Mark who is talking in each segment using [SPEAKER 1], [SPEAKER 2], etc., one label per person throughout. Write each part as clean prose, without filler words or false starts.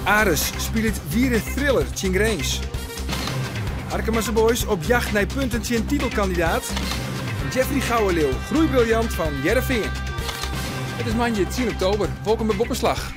[SPEAKER 1] Aris spilet wiere thriller tsjin Grins. Harkemase Boys op jacht nei punten tsjin titelkandidaat. En Jeffrey Gouweleeuw, groeibriljant fan Hearrenfean. It is moandei tsien oktober. Wolkom by Boppeslach.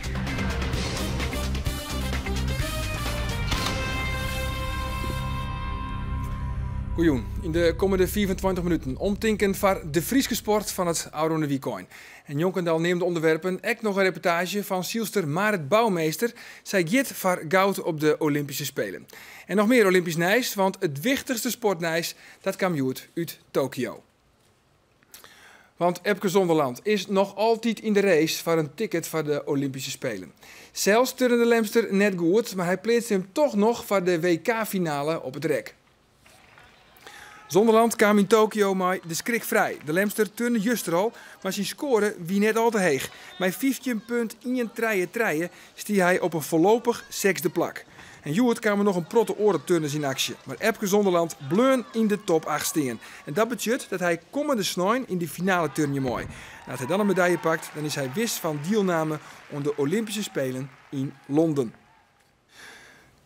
[SPEAKER 1] Goejûn. Yn de kommende 25 minuten omtinken foar de Fryske sport fan it ôfrûne wykein. En njonken de al neamde ûnderwerpen ek noch in reportaazje fan sylster Marit Bouwmeester. Sy giet foar goud op de Olympyske Spelen. En noch mear Olympysk nijs, want it wichtichste sportnijs dat kaam hjoed út Tokio. Want Epke Zonderland is noch altyd yn de race foar in ticket foar de Olympyske Spelen. Sels turnde de Lemster net goed, mar hy pleatste him toch noch foar de WK-finale op it rek. Zonderland kaam yn Tokio mei de skrik frij. De Lemster turnde juster al, mar syn skoare wie net al te heech. Mei 15.133 stie hy op in foarlopich sechsde plak. En hjoed kamen noch in protte oare turners yn aksje, mar Epke Zonderland bleaun yn de top 8 stean. En dat betsjut dat hy kommende snein yn de finale turnje mei. En as hy dan in medalje pakt, dan is hy wis fan dielname oan de Olympyske Spelen yn Londen.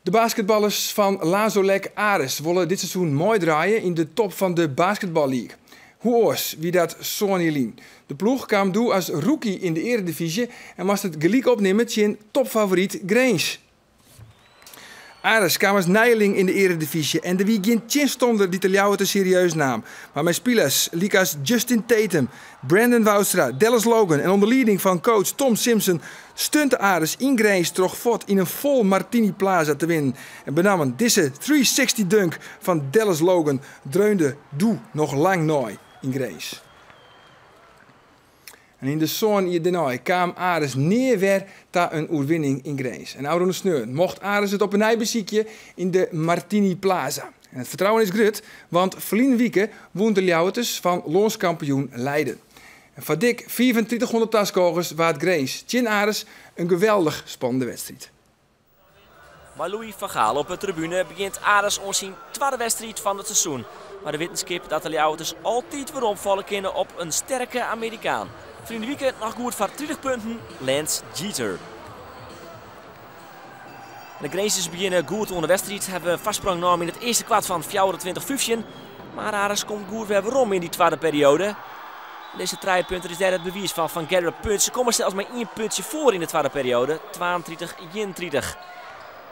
[SPEAKER 1] De basketballers fan Lazolek Aris wolle dit seizoen meidraaie yn de top fan de basketballeague. Hoe oars wie dat sân jier lyn? De ploech kaam doe as rookie yn de earedivyzje en moast it gelyk opnimme tsjin topfavoryt Grins. Aris kaam as nijeling yn de earedivyzje en der wie gjin tsjinstanner dy't de Ljouwerters serieus naam. Mar mei spilers lykas Justin Tatum, Brandon Woudstra, Dallas Logan en ûnder lieding fan coach Tom Simpson stunte Aris yn Grins troch fuort yn in fol Martini Plaza te winnen. En benammen dizze 360 dunk fan Dallas Logan dreunde doe noch lang nei yn Grins. En yn de sân jier dêrnei kaam Aris nea wer ta in oerwinning yn Grins. En ôfrûne sneon mocht Aris it op 'e nij besykje yn de Martini Plaza. En it fertrouwen is grut, want ferline wike wûn de Ljouwerters fan lânskampioen Leiden. En foar dik 3500 taskôgers waard Grins tsjin Aris in geweldich spannende wedstriid.
[SPEAKER 2] Mei Louis van Gaal op 'e tribune begjint Aris oan syn twadde wedstriid fan it seizoen. Mar de wittenskip dat de Ljouwerters altyd weromfalle kinne op in sterke Amerikaan. Ferline wike noch goed foar 30 punten, Lance Jeter. De Grinzers begjinne goed oan de wedstriid, hawwe in foarsprong naam yn it earste kwart fan 24-15. Mar Aris komt goed wer werom yn dy twadde perioade. Dizze trijepunter is dêr it bewiis fan, fan Garrett Punch. Se komme sels mei ien puntsje foar yn de twadde perioade, 32-31.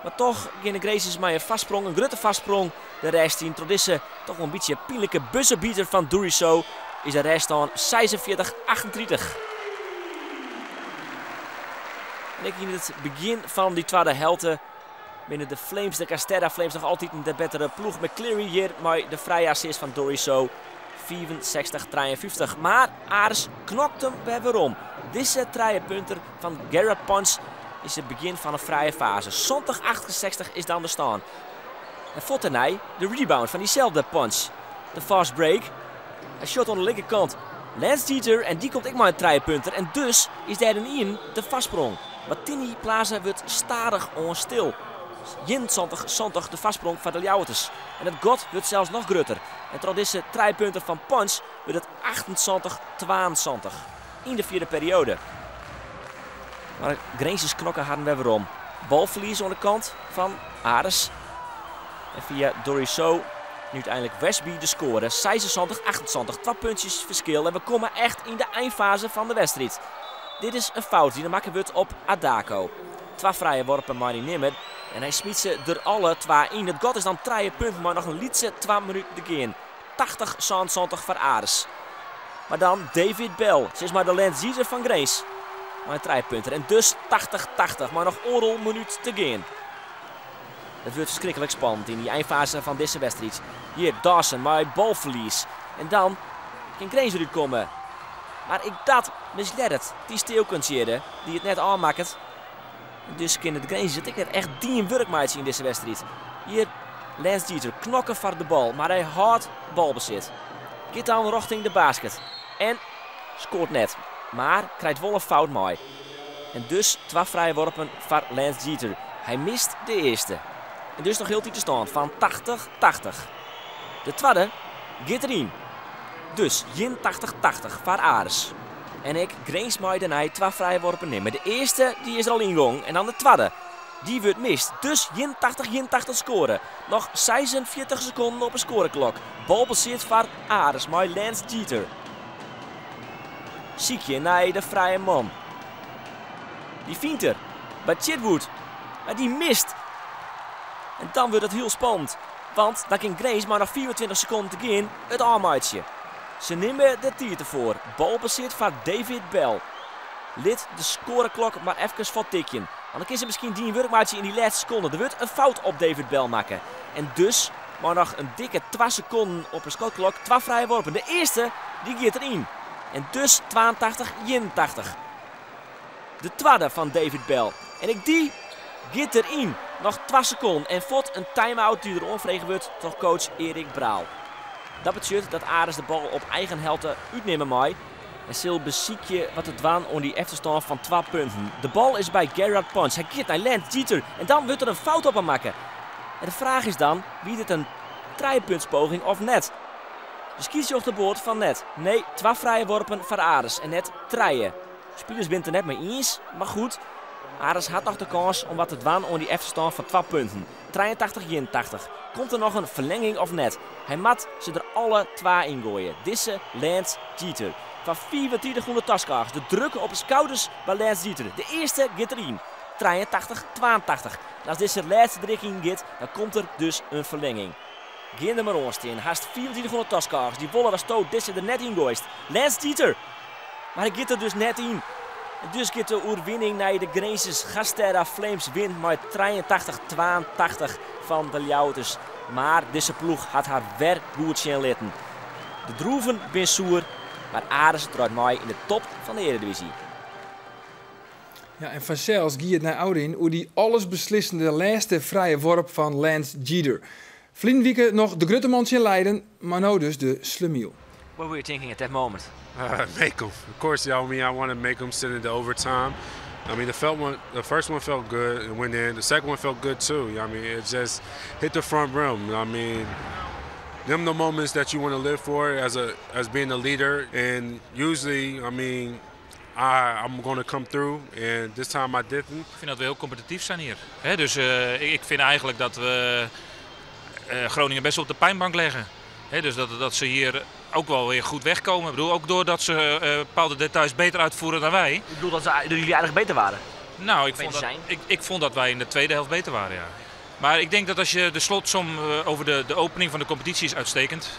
[SPEAKER 2] Mar toch gean de Grinzers mei in foarsprong, in grutte foarsprong, de rêst yn. Troch dizze toch wol in bytsje pynlike buzzerbeater fan Dourisseau is de rêststân 46-38. En ek yn it begjin fan dy twadde helte binne de Flames, de Casterra Flames, noch altyd de bettere ploech. McCleary hjir mei de frije assist fan Dourisseau. 65-53. Mar Aris knokt him wer werom. Dizze trijepunter fan Garrett Punch is it begjin fan in frije faze. 70-68 is dan de stân. En fuort dêrnei de rebound fan dyselde Punch. De fast break. Hy sjot oan de linkerkant Lance Jeter en dy komt ek mei in trijepunter. En dus is dêr in ien de foarsprong. Martini Plaza wurdt stadichoan stil. 71-70 de foarsprong foar de Ljouwerters. En it gat wurdt sels noch grutter. En troch dizze trijepunter fan Punch wurdt it 78-72 yn de fjirde perioade. Mar de Grinzers knokke harren wer werom. Balferlies oan de kant fan Aris. En fia Dourisseau nu úteinlik Westby de skoare. 76-78, twa puntsjes ferskil. En we komme echt yn de einfaze fan de wedstriid. Dit is in fout dy't der makke wurdt op Adako. Twa frije worpen mei hy nimme. En hy smyt se der alle twa yn. It gat is dan trije punten mei noch in lytse 2 minuten te gean. 80-77 foar Aris. Mar dan David Bell, sis mar de Lance Jeter fan Grins. Mei in trijepunter. En dus 80-80 mei noch oardel minút te gean. It wurdt ferskriklik spannend yn dy einfaze fan dizze wedstriid. Hjir Dawson mei balferlies. En dan kin Grins derút komme. Mar ek dat mislearret. Dy Steelkens hjir, dy't it net ôfmakket. En dus kin it Grins it ek net echt dien wurk meitsje yn dizze wedstriid. Hjir Lance Jeter knokke foar de bal, mar hy hâldt balbesit. Giet dan rjochting de basket. En skoart net, mar krijt wol in fout mei. En dus twa frije worpen foar Lance Jeter. Hy mist de earste. En dus noch hieltyd de stân fan 80-80. De twadde giet deryn. Dus 81-80 foar Aris. En ek Grins mei dêrnei twa frije worpen nimme. De earste dy is der al yngong en dan de twadde. Dy wurdt mist, dus 81-81 skoare. Noch 46 sekonden op 'e skoareklok. Balbesit foar Aris mei Lance Jeter. Sykje nei de frije man. Dy fynt er by Chitwood, mar dy mist. En dan wurdt it hiel spannend, want dan kin Grins mei noch 25 sekonden te gean it ôfmeitsje. Se nimme de tiid derfoar. Balbesit foar David Bell. Lit de skoareklok mar efkes fuorttikjen. Want dan kin se miskien dien wurk meitsje yn dy lêste sekonde. Der wurdt in fout op David Bell makke. En dus mei noch in dikke 2 sekonden op 'e skotklok twa frije worpen. De earste dy giet deryn. En dus 82-81. De twadde fan David Bell. En ek dy giet deryn. Noch 2 sekonden en fuort in time-out dy't der oanfrege wurdt troch coach Erik Braal. Dat betsjut dat Aris de bal op eigen helte útnimme mei en sil besykje wat te dwaan oan dy efterstân fan 2 punten. De bal is by Gerard Punch. Hy giet nei Lance Jeter en dan wurdt der in fout op him makke. En de fraach is dan, wie dit in trijepuntspoging of net? De skiedsrjochter boart fan net. Nee, 2 frije worpen foar Aris en net trije. Spilers binne it der net mei iens, mar goed, Aris hat noch de kâns om wat te dwaan oan dy efterstân fan 2 punten. 83-81. Komt der noch in ferlenging of net? Hy moat se der alle twa yn goaie. Dizze Lance Jeter. Foar 3500 taskôgers. De druk op 'e skouders by Lance Jeter. De earste giet deryn. 83-82. En as dizze lêste der ek yn giet, dan komt der dus in ferlenging. Gean der mar oan stean. Hast 3500 taskôgers. Dy wolle datsto dizze der net yn goaist. Lance Jeter. Mar hy giet der dus net yn. En dus giet de oerwinning nei de Grinzers. GasTerra Flames wint mei 83-82 fan de Ljouwerters. Mar dizze ploech hat har wer goed sjen litten. De droeven binne soer, mar Aris draait mei yn de top fan de Eredivisie.
[SPEAKER 1] Ja, en fansels gie it nei ôfrin oer dy allesbeslissende lêste frije worp fan Lance Jeter. Ferline wike noch de grutte man tsjin Leiden, mar no dus de schlemiel.
[SPEAKER 2] What were you thinking at that moment?
[SPEAKER 3] Make them. Of course, I mean, I want to make them send it to overtime. I mean, the felt one, the first one felt good and went in. The second one felt good too. I mean, it just hit the front rim. I mean, them the moments that you want to live for as being a leader. And usually, I mean, I'm going to come through, and this time I didn't.
[SPEAKER 4] Ik vind dat we heel competitief zijn hier. Hè, dus ik vind eigenlijk dat we Groningen best wel op de pijnbank leggen. Hè, dus dat ze hier ook wel weer goed wegkomen. Ik bedoel, ook doordat ze bepaalde details beter uitvoeren dan wij.
[SPEAKER 2] Ik bedoel dat jullie eigenlijk beter waren?
[SPEAKER 4] Nou,
[SPEAKER 2] Beter zijn?
[SPEAKER 4] ik vond dat wij in de tweede helft beter waren, ja. Maar ik denk dat als je de slotsom over de opening van de competitie is uitstekend.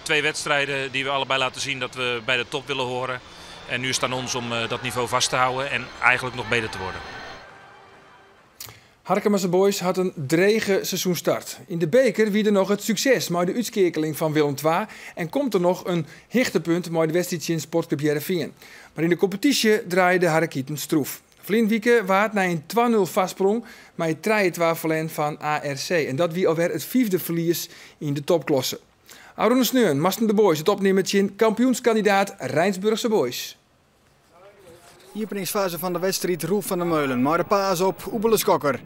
[SPEAKER 4] 2 wedstrijden die we allebei laten zien dat we bij de top willen horen. En nu is het aan ons om dat niveau vast te houden en eigenlijk nog beter te worden.
[SPEAKER 1] Harkemase Boys hat in drege seizoenstart. Yn de beker wie der noch it sukses mei de útskeakeling fan Willem II en komt der noch in hichtepunt mei de wedstriid tsjin Sportclub Hearrenfean. Mar yn de kompetysje draaide de Harrekieten stroef. Ferline wike waard nei in 2-0 foarsprong mei 3-2 ferlern fan ARC. En dat wie alwer it 5e ferlies yn de topklasse. Ôfrûne sneon moasten de Boys it opnimme tsjin kampioenskandidaat Rijnsburgse Boys.
[SPEAKER 5] Iepeningsfaze fan de wedstriid Roel van der Meulen, mei de pass op Oebele Skokker.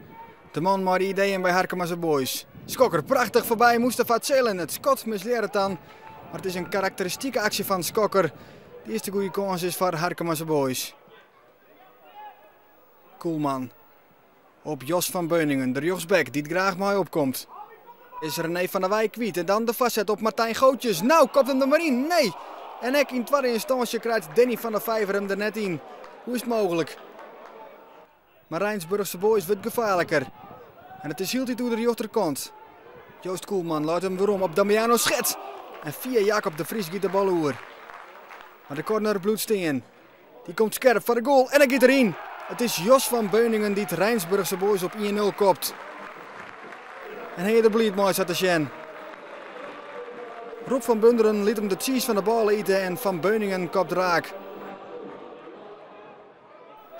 [SPEAKER 5] De man mei de ideeën by Harkemase Boys. Skokker prachtich foarby Mustafa Celen. It skot mislearret dan. Mar it is in karakteristike aksje fan Skokker. De earste goede kâns is foar Harkemase Boys. Koelman op Jos van Beuningen, de rjochtsback dy't graach mei opkomt. Is René van der Wijk kwyt en dan de foarset op Martijn Gootjes. Nou, kopt him der mar yn. Nee! En ek yn twadde ynstânsje krijt Danny van der Vijver him der net yn. Hoe is it mooglik? Mar Rijnsburgse Boys wurdt gefaarliker. En it is hieltyd oer de rjochterkant. Joost Koelman leit him werom op Damiano Schet. En fia Jacob de Vries giet de bal oer. Mar de corner bliuwt stean. Dy komt skerp foar de goal en hy giet deryn. It is Jos van Beuningen dy't Rijnsburgse Boys op 1-0 kopt. En hy is der bliid mei sa te sjen. Rob van Bunderen lit him de tsiis fan de bal ite en Van Beuningen kopt raak.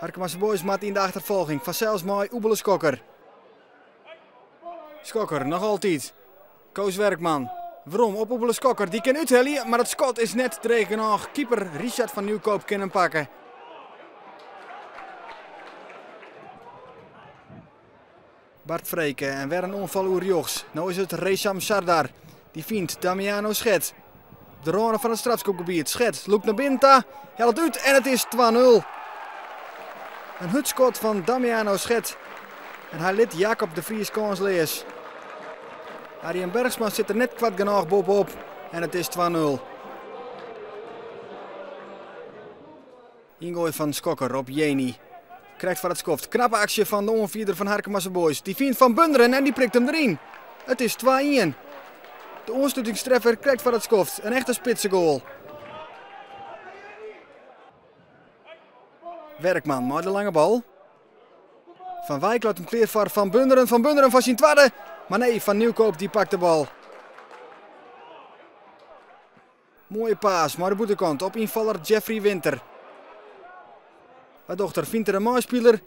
[SPEAKER 5] Harkemase Boys moat yn de achterfolging, fansels mei Oebele Skokker. Skokker noch altyd. Koos Werkman. Werom op Oebele Skokker, dy kin úthelje, mar it skot is net dreech genôch. Keeper Richard van Nieuwkoop kin him pakke. Bart Freke en wer in oanfal oer rjochts. No is it Resham Sardar. Dy fynt Damiano Schet. De râne fan it strafskopgebiet. Schet lûkt nei binnen ta, hellet út en it is 2-0. In hurd skot fan Damiano Schet. En hy lit Jacob de Vries kânsleas. Arjen Bergsma sit der net koart genôch boppe-op en it is 2-0. Yngoai fan Skokker op Jeni. Krekt foar it skoft. Knappe aksje fan de oanfierder fan Harkemase Boys. Dy fynt Van Bunderen en dy prikt him deryn. It is 2-1. De oanslutingstreffer krekt foar it skoft. In echte spitsegoal. Werkman mei de lange bal. Van Wijk leit him klear foar Van Bunderen. Van Bunderen foar syn twadde. Mar nee, Van Nieuwkoop dy pakt de bal. Moaie paas mei de bûtenkant op ynfaller Jeffrey Winter. Wat docht er? Fynt er in meispiler?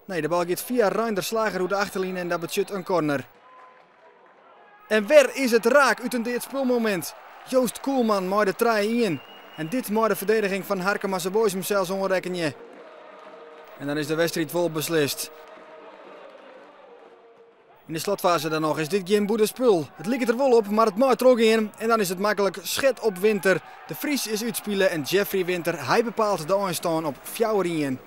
[SPEAKER 5] Nee, de bal giet fia Reinder Slager oer de achterline en dat betsjut in corner. En wer is it raak út in dead spulmomint. Joost Koelman mei de 3-1. En dit mei de ferdediging fan Harkemase Boys himsels oanrekkenje. En dan is de wedstriid wol beslist. Yn de slotfaze dan noch is dit gjin bûtenspul. It liket der wol op, mar it mei trochgean. En dan is it maklik Schet op Winter. De Vries is útspile en Jeffrey Winter, hy bepaalt de einstân op 4-1.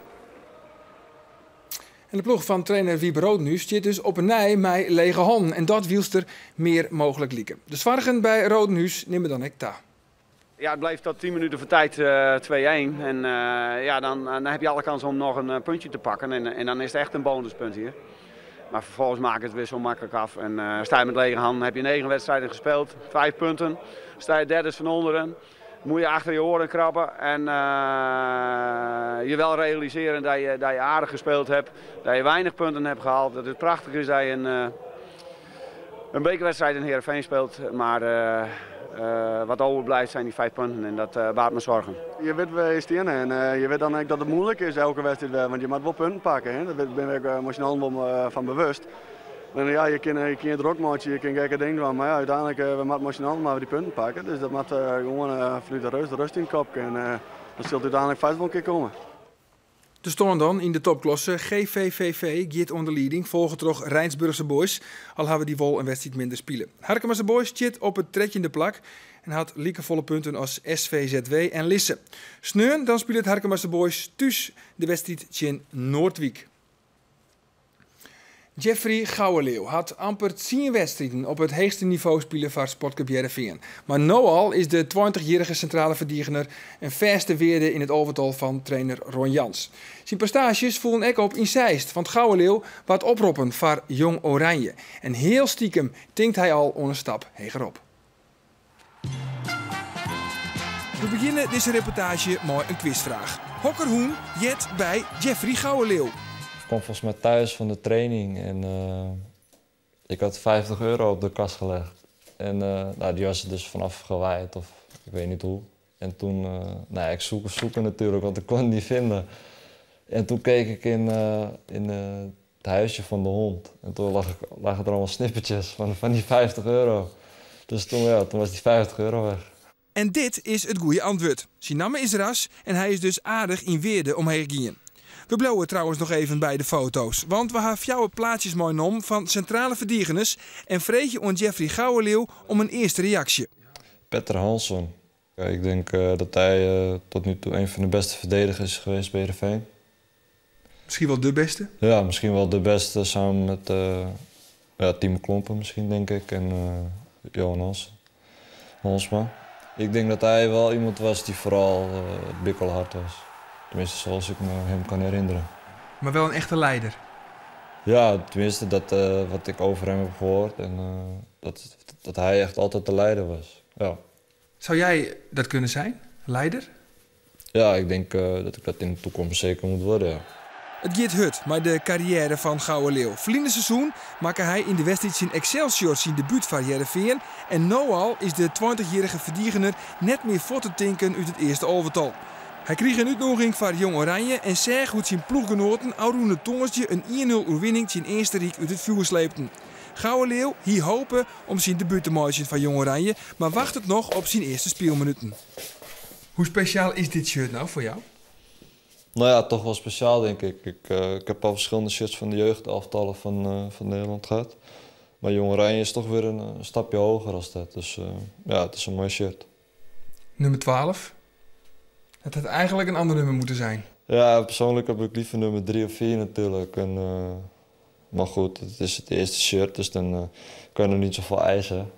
[SPEAKER 1] En de ploech fan trainer Wieb Rodenhuis stiet dus op 'e nij mei lege hannen. En dat wylst der mear mooglik like. De soargen by Rodenhuis nimme dan ek ta.
[SPEAKER 6] Ja, het blijft tot 10 minuten voor tijd 2-1. En ja, dan heb je alle kans om nog een puntje te pakken. En dan is het echt een bonuspunt hier. Maar vervolgens maak je het weer zo makkelijk af. En sta je met lege handen, heb je 9 wedstrijden gespeeld, 5 punten. Sta je derde van onderen, moet je achter je oren krabben. En je wel realiseren dat je aardig gespeeld hebt, dat je weinig punten hebt gehaald. Dat het prachtig is dat je een bekerwedstrijd in Heerenveen speelt. Maar wat overblijft zijn die 5 punten en dat baart me zorgen.
[SPEAKER 7] Je weet waar je staat en je weet dan ook dat het moeilijk is elke wedstrijd weer, want je moet wel punten pakken. Hè? Daar ben ik emotioneel wel van bewust. Maar ja, je kan het rokmaatje, je kan gekke dingen doen, maar ja, uiteindelijk we moeten emotioneel maar die punten pakken. Dus dat moet gewoon vanuit de rust in de kop en dan zult het uiteindelijk vast wel een keer komen.
[SPEAKER 1] De stân dan yn de topklasse. GVVV giet oan de lieding, folge troch Rijnsburgse Boys. Al hawwe dy wol in wedstriid minder spile. Harkemase Boys stiet op it trettjinde plak en hat likefolle punten as SVZW en Lisse. Sneon dan spilet Harkemase Boys thús de wedstriid tsjin Noordwijk. Jeffrey Gouweleeuw hat amper 10 wedstriden op it heechste nivo spile foar Sportclub Hearrenfean. Mar no al is de 20-jarige sintrale ferdigener in fêste wearde yn it alvetal fan trainer Ron Jans. Syn prestaasjes foelen ek op yn Zeist, want Gouweleeuw waard oproppen foar Jong Oranje. En hiel stikem tinkt hy al oan in stap hegerop. We begjinne dizze reportaazje mei in quizfraach. Hokker hûn heart by Jeffrey Gouweleeuw?
[SPEAKER 8] Ik kwam volgens mij thuis van de training en ik had 50 euro op de kast gelegd. En die was er dus vanaf gewaaid of ik weet niet hoe. En toen, ik zoeken natuurlijk, want ik kon het niet vinden. En toen keek ik in het huisje van de hond. En toen lagen er allemaal snippertjes van die 50 euro. Dus toen was die 50 euro weg.
[SPEAKER 1] En dit is it goede antwurd. Syn namme is Ras en hy is dus aardich yn wearde omheech gien. We bliuwe trouwens noch even by de foto's, want we hawwe fjouwer plaatsjes meinommen fan sintrale ferdigeners en freegje oan Jeffrey Gouweleeuw om in earste reaksje.
[SPEAKER 8] Petter Hansson. Ja, ik denk dat hij tot nu toe een van de beste verdedigers is geweest bij Heerenveen.
[SPEAKER 1] Misschien wel de beste?
[SPEAKER 8] Ja, misschien wel de beste samen met Timo Klompen misschien, denk ik, en Johan Hansma. Ik denk dat hij wel iemand was die vooral bikkelhard was. Tenminste, zoals ik me hem kan herinneren.
[SPEAKER 1] Maar wel een echte leider?
[SPEAKER 8] Ja, tenminste dat wat ik over hem heb gehoord. En dat hij echt altijd de leider was. Ja.
[SPEAKER 1] Zou jij dat kunnen zijn? Leider?
[SPEAKER 8] Ja, ik denk dat ik dat in de toekomst zeker moet worden, ja.
[SPEAKER 1] It giet hurd mei de karriêre fan Gouweleeuw. Ferline seizoen makke hy yn de wedstriid tsjin Excelsior syn debút foar Hearrenfean. En no al is de 20-jarige ferdigener net mear fuort te tinken út it earste alvetal. Hy krige in útnûging foar Jong Oranje en seach hoe't syn ploechgenoaten ôfrûne tongersdei in 1-0 oerwinning tsjin Eastenryk út it fjoer sleepten. Gouweleeuw hie hope om syn debút te meitsjen foar Jong Oranje, mar wachtet noch op syn earste spylminuten. Hoe spesjaal is dit shirt no foar jou?
[SPEAKER 8] Toch wel speciaal, denk ik. Ik heb al verschillende shirts van de jeugdelftallen van Nederland gehad. Maar Jong Oranje is toch weer een stapje hoger als dat. Dus het is een mooi shirt.
[SPEAKER 1] Nummer 12. Het had eigenlijk een ander nummer moeten zijn.
[SPEAKER 8] Ja, persoonlijk heb ik liever nummer 3 of 4 natuurlijk. En, maar goed, het is het eerste shirt, dus dan kan je nog niet zoveel eisen.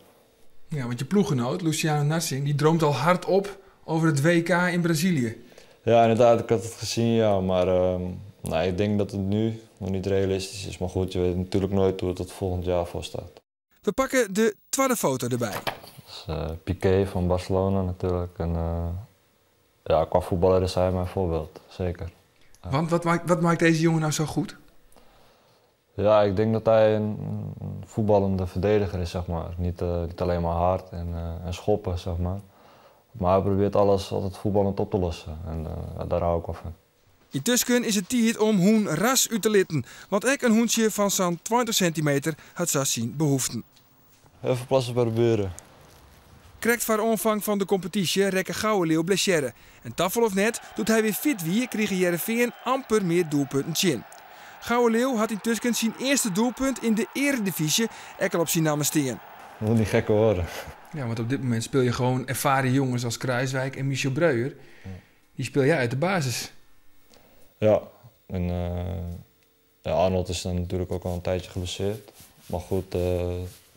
[SPEAKER 1] Ja, want je ploeggenoot, Luciano Narsingh, die droomt al hardop over het WK in Brazilië.
[SPEAKER 8] Ja, inderdaad, ik had het gezien, ja. Maar nou, ik denk dat het nu nog niet realistisch is. Maar goed, je weet natuurlijk nooit hoe het tot volgend jaar voor staat.
[SPEAKER 1] We pakken de tweede foto erbij.
[SPEAKER 8] Dat is Piqué van Barcelona natuurlijk. En ja, qua voetballer is hij mijn voorbeeld, zeker. Ja.
[SPEAKER 1] Want wat maakt deze jongen nou zo goed?
[SPEAKER 8] Ja, ik denk dat hij een voetballende verdediger is. Niet alleen maar hard en schoppen. Maar hij probeert alles altijd voetballend op te lossen. En ja, daar hou ik wel van.
[SPEAKER 1] Intussen is het tijd om hoen ras uit te litten. Want ook een hoentje van zo'n 20 centimeter had zo zijn behoeften.
[SPEAKER 8] Even plassen bij de buren.
[SPEAKER 1] Krekt voor omvang van de competitie rekken Gouweleeuw blessure. En tafel of net, doet hij weer fit wie, kreeg Heerenveen amper meer doelpunten in. Gouweleeuw had intussen zijn eerste doelpunt in de eredivisie enkel op zijn naam staan.
[SPEAKER 8] Dat moet niet gekker worden.
[SPEAKER 1] Ja, want op dit moment speel je gewoon ervaren jongens als Kruiswijk en Michel Breuer. Die speel jij uit de basis.
[SPEAKER 8] Ja, en ja, Arnold is dan natuurlijk ook al een tijdje geblesseerd. Maar goed,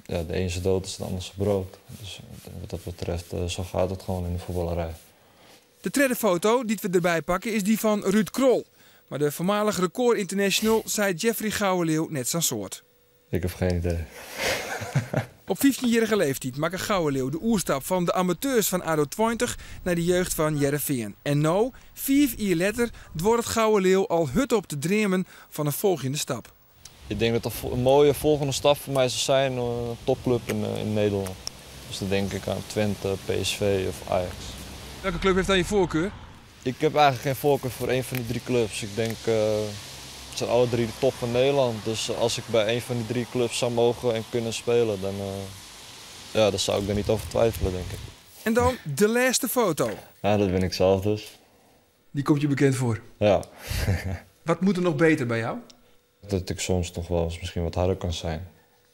[SPEAKER 8] ja, de een zijn dood is de ander zijn brood. Dus wat dat betreft, zo gaat het gewoon in de voetballerij.
[SPEAKER 1] De tweede foto die we erbij pakken is die van Ruud Krol. Maar de voormalig record international zei Jeffrey Gouweleeuw net zijn soort.
[SPEAKER 8] Ik heb geen idee.
[SPEAKER 1] Op 15-jarige leeftijd maakte Gouweleeuw de oerstap van de amateurs van ADO 20 naar de jeugd van Heerenveen. En nu, 5 jaar later, wordt het Gouweleeuw al hut op te dromen van een volgende stap.
[SPEAKER 8] Ik denk dat dat een mooie volgende stap voor mij zou zijn, een topclub in Nederland. Dus dan denk ik aan Twente, PSV of Ajax.
[SPEAKER 1] Welke club heeft dan je voorkeur?
[SPEAKER 8] Ik heb eigenlijk geen voorkeur voor een van die 3 clubs. Ik denk, het zijn alle 3 de top van Nederland. Dus als ik bij een van die 3 clubs zou mogen en kunnen spelen, dan zou ik daar niet over twijfelen, denk ik.
[SPEAKER 1] En dan de laatste foto.
[SPEAKER 8] Ja, dat ben ik zelf dus.
[SPEAKER 1] Die komt je bekend voor?
[SPEAKER 8] Ja.
[SPEAKER 1] Wat moet er nog beter bij jou?
[SPEAKER 8] Dat ik soms nog wel eens misschien wat harder kan zijn.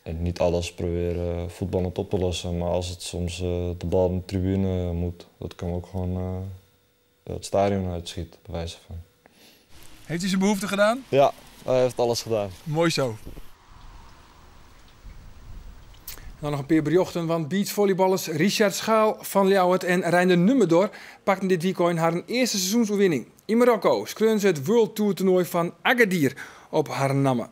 [SPEAKER 8] En niet alles proberen voetballend op te lossen, maar als het soms de bal in de tribune moet, dat kan ook gewoon het stadion uitschiet, bij wijze van.
[SPEAKER 1] Heeft hij zijn behoefte gedaan?
[SPEAKER 8] Ja, hij heeft alles gedaan.
[SPEAKER 1] Mooi zo. Dan nog een paar berichten, want beachvolleyballers Richard Schuil van Ljouwert en Reinder Nummerdor pakten dit weekend haar eerste seizoensoverwinning. In Marokko skreun ze het World Tour toernooi van Agadir op haar namen.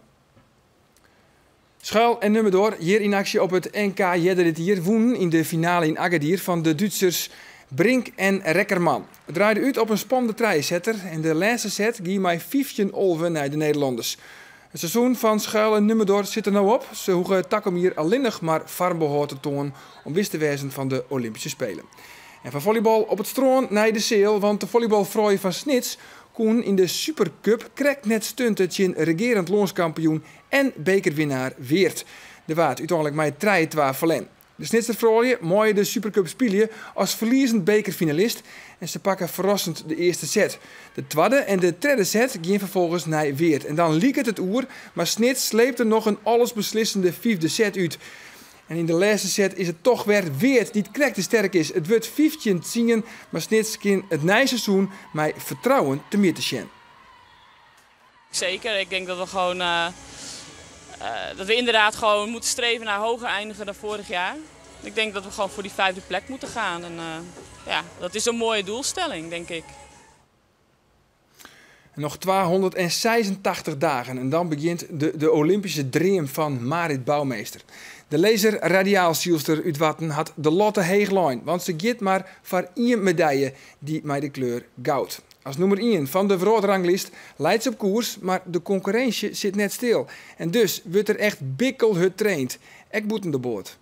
[SPEAKER 1] Schuil en Nummerdor hier in actie op het NK Jedder dit jaar wonnen in de finale in Agadir van de Duitsers Brink en Rekkerman. Het draaide uit op een spannende trijsetter en de laatste set ging mij 15 olven naar de Nederlanders. Het seizoen van Schuil en Nummerdor zit er nou op. Ze hoeven takom hier alleen maar farmbehoor te tonen om wist te wijzen van de Olympische Spelen. En van volleybal op het stroon naar de zeel, want de volleybalvrouwen van Snits kon in de Supercup krek net stunten tjin regerend loonskampioen en bekerwinnaar Weert. De waard uiteindelijk met 3-2 verlen. De Snitser vrouwen mooien de Supercup spelen als verliezend bekerfinalist en ze pakken verrassend de eerste set. De tweede en de derde set gingen vervolgens naar Weert. En dan liep het het oer, maar Snits sleepte nog een allesbeslissende 5e set uit. En in de laatste set is het toch weer Weert die het te sterk is. Het wordt 15-10, maar Snits kan het nieuwe seizoen met vertrouwen te meer te zien.
[SPEAKER 9] Zeker, ik denk dat we inderdaad gewoon moeten streven naar hoger eindigen dan vorig jaar. Ik denk dat we gewoon voor die 5e plek moeten gaan. En dat is een mooie doelstelling, denk ik.
[SPEAKER 1] En nog 286 dagen en dan begint de Olympische dream van Marit Bouwmeester. De laser radiaalzielster uit Watten had de Lotte Heeglein, want ze gaat maar voor 1 medaille die met de kleur goud. Als nummer 1 van de wereldranglijst leidt ze op koers, maar de concurrentie zit net stil. En dus wordt er echt bikkelhut traind. Ik boeten de boord.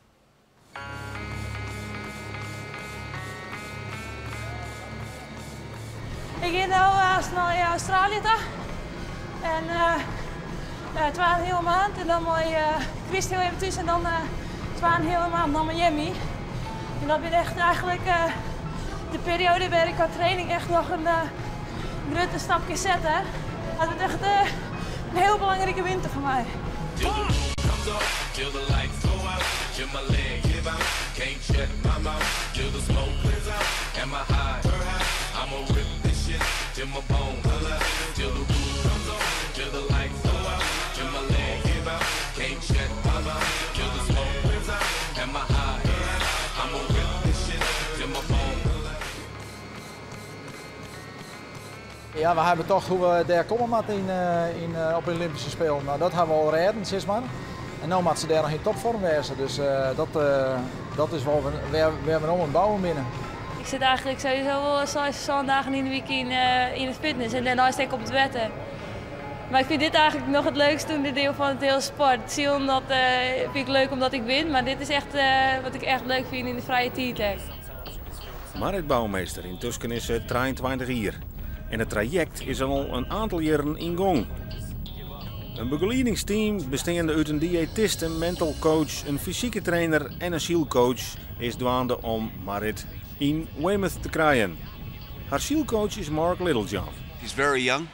[SPEAKER 10] Ik ga nu snel naar Australië toe. En het was een hele maand en dan mooi Chris heel even tussen en dan het was een hele maand naar Miami. En dat ben echt eigenlijk de periode waar ik qua training echt nog een grote stapje zet. Dat wordt echt een heel belangrijke winter voor mij.
[SPEAKER 11] till my bones till the roof comes off, till the lights go out, till my leg give out. Can't shut my mouth, till the smoke clears out, and my high. I'ma rip this shit till my bones.
[SPEAKER 12] Ja, we hawwe betocht hoe't we dêr komme moatte op de Olympische Spelen. Nou, dat hawwe we al rêden, sis mar. En no moat se dêr noch yn topfoarm wêze. Dus dat is wol wêr't we no oan it bouwen binne.
[SPEAKER 10] Ik sit eigentlik sowieso wol 6, 7 dagen yn de wike yn it fitness en dêrneist ek op it wetter. Mar ik fyn dit eigentlik noch it leukste ûnderdiel fan it hiele sport. Silen, dat fyn ik leuk omdat ik win, mar dit is echt wat ik echt leuk fyn yn de frije tiid ek.
[SPEAKER 13] Marit Bouwmeester, yntusken is se 23 jier. En it trajekt is al in oantal jierren yn gong. In begeliedingsteam besteande út in diëtist, in mental coach, in fysike trainer en in sylcoach is dwaande om Marit yn Weymouth te krijen. Har sylcoach is Mark Littlejohn.
[SPEAKER 14] She's very young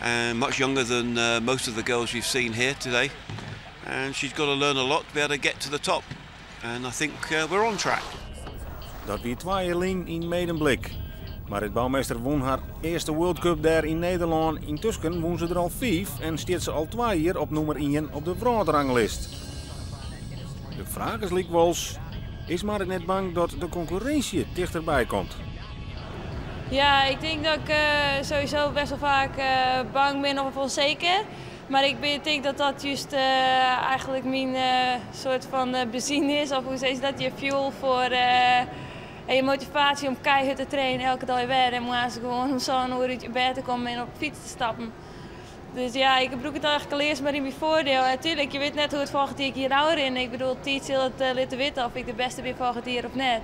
[SPEAKER 14] and much younger than most of the girls you've seen here today. And she's got to learn a lot to be able to get to the top. And I think we're on track.
[SPEAKER 13] Dat wie 2 jier lyn yn Medemblik. Marit Bouwmeester wûn har earste World Cup dêr yn Nederlân. Yntusken wûn se der al 5 en stiet se al 2 jier op nûmer 1 op de wrâldranglist. De fraach is lykwols, is Marit net bang dat de konkurrinsje tichterby komt?
[SPEAKER 10] Ja, ik tink dat ik sowieso best wol faak bang bin of ûnseker. Mar ik tink dat dat juist eigentlik myn soart fan benzine is. Of hoe sizze se dat? Je fuel foar en je motivaasje om keihard te trainen elke dei wer. En moarns gewoan om sa'n oere út je bêd te kommen en op de fyts te stappen. Dus ja, ik brûk it eigentlik allinnich mar yn myn foardiel. En natuerlik, je witte net hoe't it folgjend jier hjir no rint. Ik bedoel, tiid sil it litte witte oft ik de bêste bin folgjend jier of net.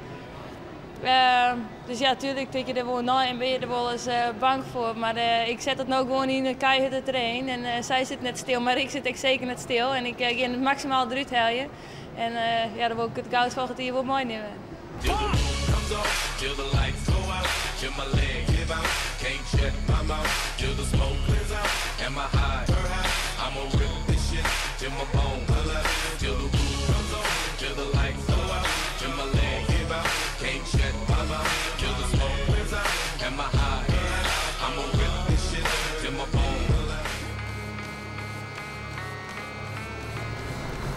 [SPEAKER 10] Dus ja, natuerlik tink je der wol nei en binne je der wolris bang foar. Mar ik set it no gewoan yn in keiharde train. En sy sit net stil, mar ik sit ek seker net stil. En ik gean it maksimaal derút heljen. En ja, dan wol ik it goud folgjend jier wol meinimme.
[SPEAKER 11] Till the roof comes off, till the lights go out, till my leg give out. Can't shut my mouth, till the smoke clears out, and my high. I'ma rip this shit till my bones till the roof comes off, till the lights go out, till my leg give out. Can't shut my mouth, till the smoke clears out, and my high. I'ma rip this shit till my bones.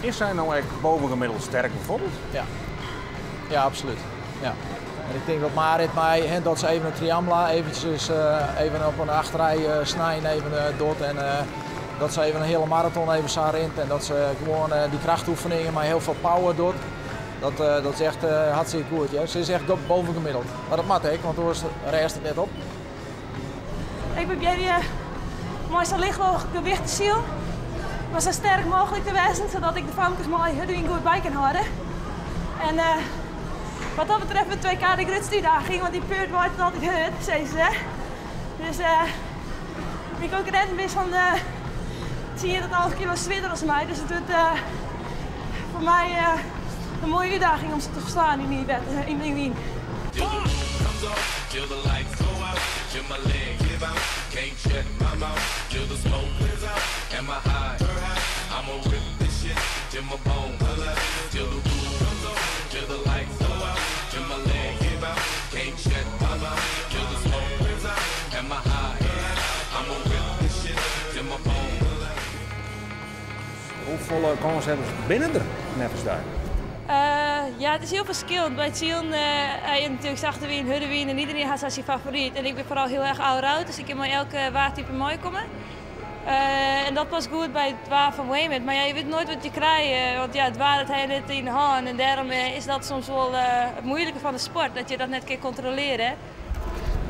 [SPEAKER 13] Is sy no ek bovengemiddeld sterk bijvoorbeeld?
[SPEAKER 12] Ja, ja absoluut. Ja. En ik tink dat Marit mei, hè, dat se even in triamla eventjes, even op in achterrij snein even docht en dat se even in hiele maraton even sa rint en dat se gewoan dy krachtoefeningen mei hiel folle power docht. Dat is echt hartstikke goed. Ja. Se is echt bovengemiddeld. Mar dat moat ek, want oars rêdst it net op.
[SPEAKER 10] Ik probearje mei sa licht mooglik gewicht te silen, mar sa sterk mooglik te wêzen, sadat ik de famkes mei hurde wyn goed by kin hâlde. En wat dat betreft it 2K de grutste útdaging, want dy Perth waait it altyd hurd, sizze se. Dus myn konkurrinten binne sa'n 10 tot 11 kilo swierder as my, dus it wurdt foar my in moaie útdaging om se te ferslaan yn dy wyn.
[SPEAKER 11] Till the roof comes off, till the lights go out, till my leg give out. Can't shut my mouth, till the smoke clears out, and my high. I'ma rip this shit till my bones till the roof comes off, till the lights go out, till my leg give out. Can't shut my mouth, till the smoke clears out, and my high. I'ma rip this shit till my bones.
[SPEAKER 13] Hoefolle kâns hawwe se binne der neffens dy?
[SPEAKER 10] Ja, it is hiel ferskillend. By it silen ha je natuerlik sachte wyn, hurde wyn en iderien hat syn favoryt. En ik bin foaral hiel erch allround, dus ik kin mei elke waartype meikomme. En dat past goed by it waar fan Weymouth. Mar ja, je witte noait wat je krije, want ja, it waar dat ha je net yn de hân. En dêrom is dat soms wol it muoilike fan de sport, dat je dat net kin kontrolearje.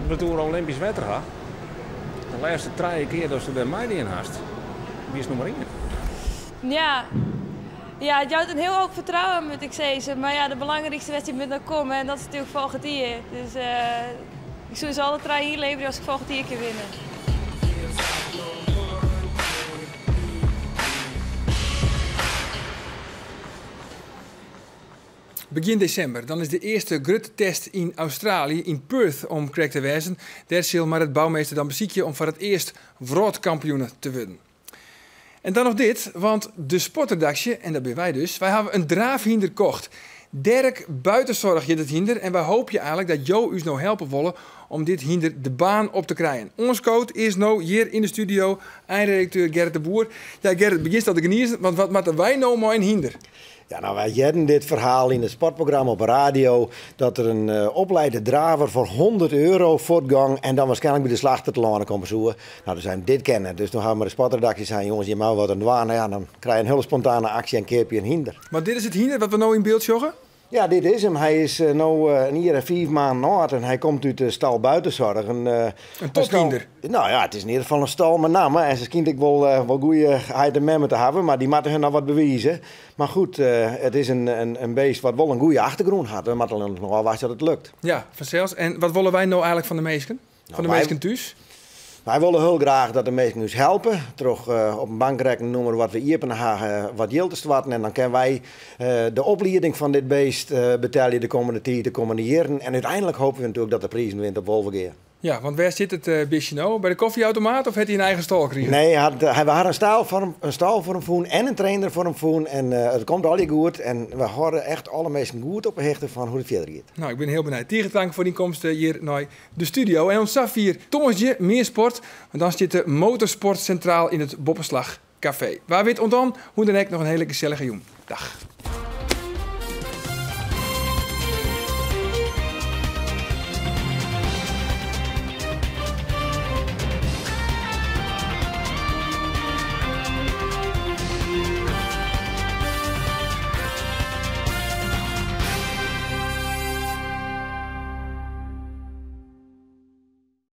[SPEAKER 13] We it oer Olympysk wetter ha. De lêste 3 kear datsto dêr meidien hast, wiest nûmer 1.
[SPEAKER 10] Ja. Ja, it jout in hiel hoop fertrouwen, moat ik sizze. Mar ja, de belangrykste wedstriid moat noch komme en dat is natuerlik folgjend jier. Dus ik soe se alle 3 ynleverje as ik folgjend jier kin winne.
[SPEAKER 1] Begjin desimber, dan is de earste grutte test yn Australië, yn Perth om krekt te wêzen. Dêr sil Marit Bouwmeester dan besykje om foar it earst wrâldkampioen te wurden. En dan noch dit, want de sportredaksje, en dat binne wy dus, wy hawwe in draafhynder kocht. Dirk Buitenzorg hjit it hynder en wy hoopje eigentlik dat jo ús no helpe wolle om dit hynder de baan op te krijen. Oanskood is no hjir yn de studio einredakteur Gerrit de Boer. Ja, Gerrit, begjinst al te gnizen, want wat moatte wy no mei in hynder?
[SPEAKER 15] Ja, nou, wy hearden dit ferhaal yn it sportprogramma op 'e radio dat der in uh, opleide draver foar 100 euro fuortgong en dan waarskynlik by de slachter telâne komme soe. Nou, dus sein, dit kin net. Dus doe hawwe we de sportredaksje sein, jonges, hjir moatte we wat oan dwaan. Nou ja, dan krije je in hiele spontane aksje en keapje in hynder.
[SPEAKER 1] Want dit is it hynder wat we no yn byld sjogge?
[SPEAKER 15] Ja, dit is him. Hy is eh, no eh, in jier en 5 maanden âld en hy komt út de stal Buitenzorg. Een, uh,
[SPEAKER 1] in tophynder.
[SPEAKER 15] Nou ja, it is yn ieder gefal in stal mei namme en se skynt ek wol, wol goede heit en memme te hawwen, mar dy moatte har noch wat bewize. Mar goed, it is in beest wat wol in goede achtergrûn hat. We moatte allinnich noch ôfwachtsje dat it lukt.
[SPEAKER 1] Ja, fansels. En wat wolle wy no eigenlik fan de minsken? Fan de minsken thús?
[SPEAKER 15] Wy wolle hiel graach dat de minsken ús helpe troch op in bankrekkennûmer wat we iepene ha wat jild te stoarten. En dan kinne wy de oplieding fan dit beest betelje de kommende tiid, de kommende jierren. En úteinlik hoopje we natuerlik dat de prizen wint op Wolvegea.
[SPEAKER 1] Ja, want wêr sit it bistje no? By de koffieautomaat of hat hy in eigen stâl krigen?
[SPEAKER 15] Nee, hy hat, hy, we ha in stâl foar him, in stâl foar him fûn en in trainer foar him fûn. En it komt allegear goed. En we hâlde echt alle minsken goed op 'e hichte fan hoe't it fierder giet.
[SPEAKER 1] Nou, ik bin hiel benijd. Tige tank foar dyn komst hjir nei de studio. En oant safier tongersdei mear sport. Want dan stiet de motorsport sintraal yn it Boppeslach Kafee. Wa wit oant dan, hoe dan ek, noch in hiele gesellige jûn. Dag.